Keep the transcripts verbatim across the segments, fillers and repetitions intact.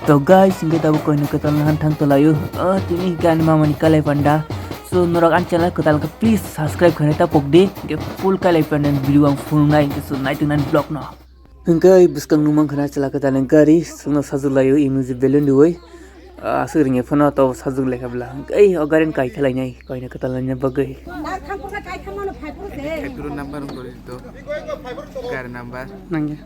To guys, hingke tabuk koino kwtal nahan thang tolaio. Ah, tini hingke ani mamani kalai panda. So, norok ani channel kwtal khe please subscribe khaina ta pokdi. Hingke full kalai panda ni video ang phunuknai, hingke so naitok nani vlog no. Hingke bwskang nung mankha na chwla kwtal ni gari, chwngno sajwk laio, emoji balloon riwi. Ah, aswk ringya phano to sajwk laikha bwla. Hingke o gari ni kai khwlainai, koino kwtal naina bagwi. Phai phuru number wng kori to. Gari number. Nangya.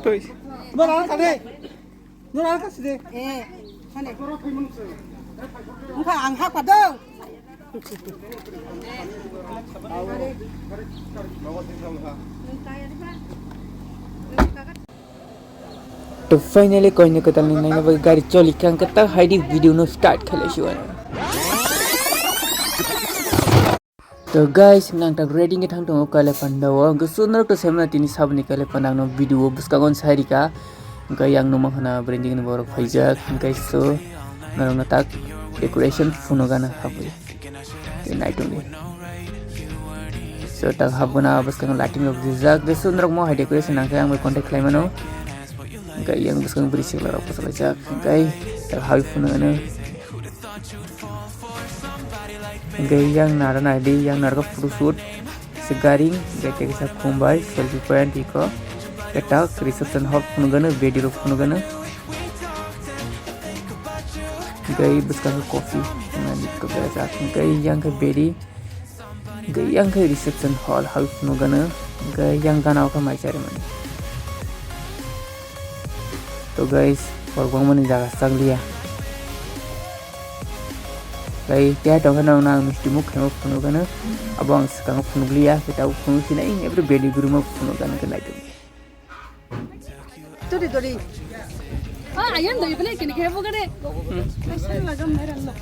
Twi. Nora ka side. Eh, sane. Wngkha ang hak pado. To finally koino kwtal ni naina bagwi gari choli kha, hwnkhe ta haidi video no start khailai si wano. To guys, nang tak ready khe thang tongo kalai panda o, hwnkhe so norok to semna tini saboni kalai panda ang no video o bwskango sai rika, hwnkhe yang numa khana branding ni borok phaijak, hwnkhe so norok no tak decoration phuno gana habwi. Tei naitok ni. So, tak habgana bwskango lighting rok rijak. Tei so norok mo hai decoration nangkhe ang bai contact khlai mano. Hingke yang bwskango bwrwi sikla rok bwsalaijak. Hingke tak habwi phunuknai. Hingke yang nara naidi, yang nara photo shoot. Se gari, hingke tei kisa khum bai selfie point iko. Hingke tak reception hall phunukgano, bedi rok phunukgano. Hingke bwskango coffee, nani rijak. Hingke yang khe bedi. Hingke yang khe reception hall hai phunukgano. Hingke yang gana o khe mai charimani. To guys, borok bangmani jaga chakliya. Tei keha tongkhe norokno ang misti muk khaima phunukgano. Abo ang swkango phunukliya, khe tabuk phunuk sinai, every bedi guruma phunukgano khe naitokni. Dori, dori. Ah, ayang dori pala kini kaya bogare. Hmm. Aisa lagam hai ralla.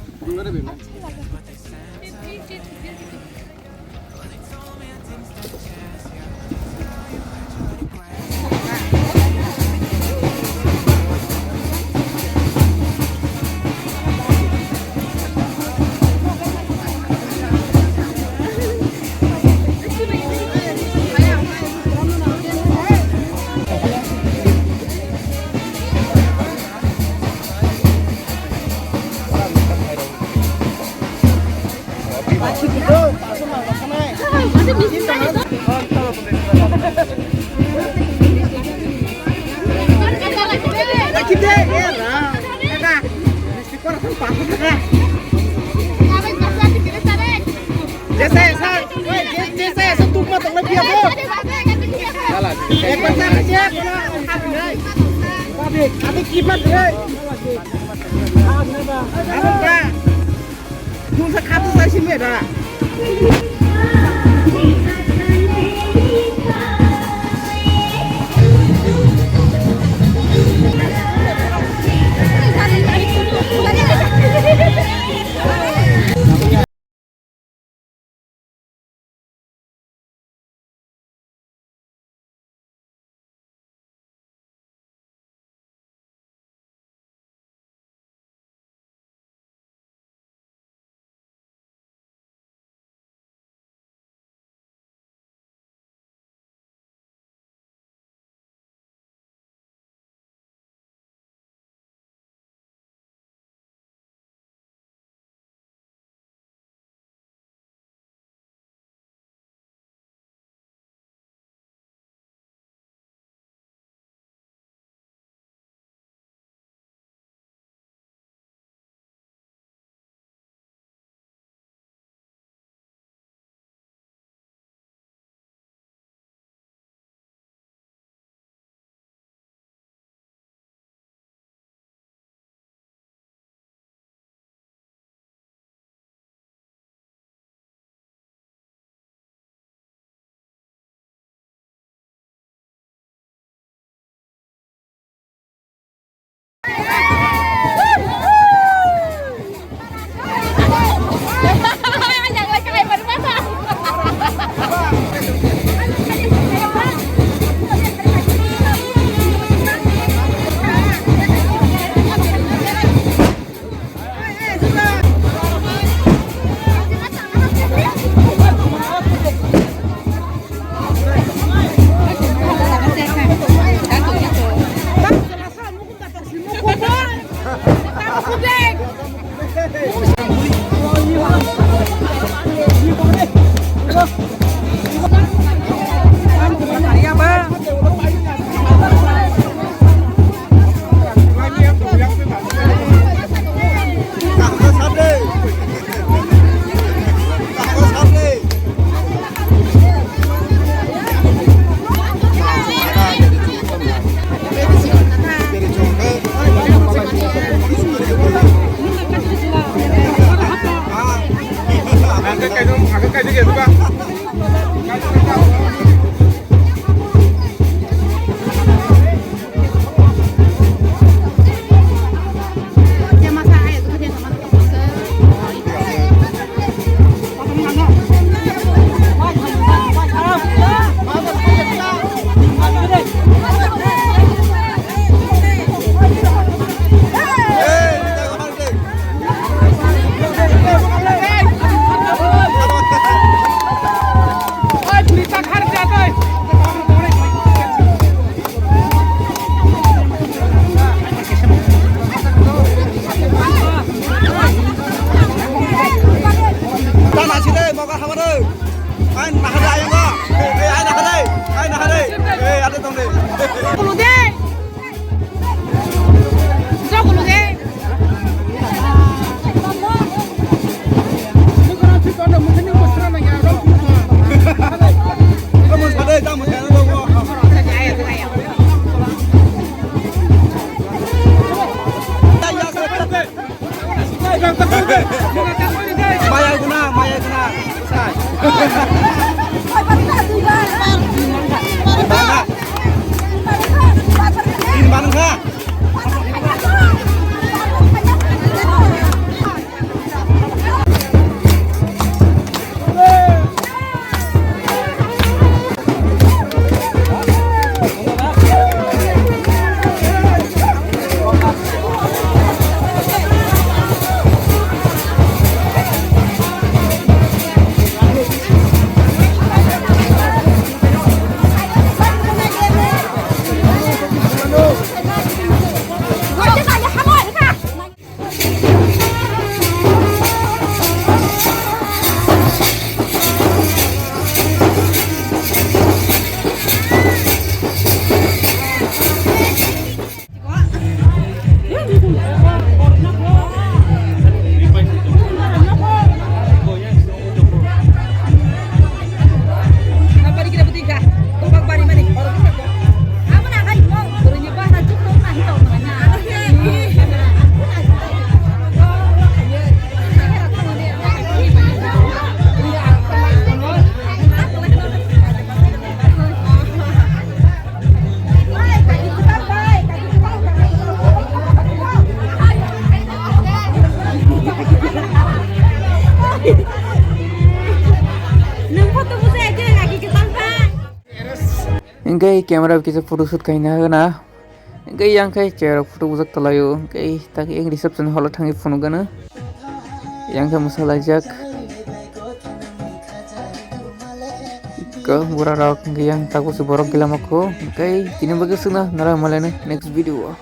Jesa, jesa, jesa, jesa, tukma tongna piya bo. Ekbar jana je, bola, habinai. Abi, abi kimat re. Ano ba? Tungsa khatu sai simi da. Tana sile moga hamare. Ai nahare ayongo. Ei ai nahare. Ai nahare. Ei ate tongde. Kulude. Jok kulude. Kamu sade kamu sade. Maya guna, maya guna. Sai. Tin ban kha. Nwng photo bujai, je lagi kwtal ba. Hingke camera kisa photoshoot kaina hagana. Hingke yang khe chair photo bujak tolaio. Hingke tak yang reception hall thangwi phunukgana. Yang khe mwsalaijak. Hingke bura rok hingke yang tak busi borok gila mokho. Hingke tini bagwi swkna nara malaina next video o.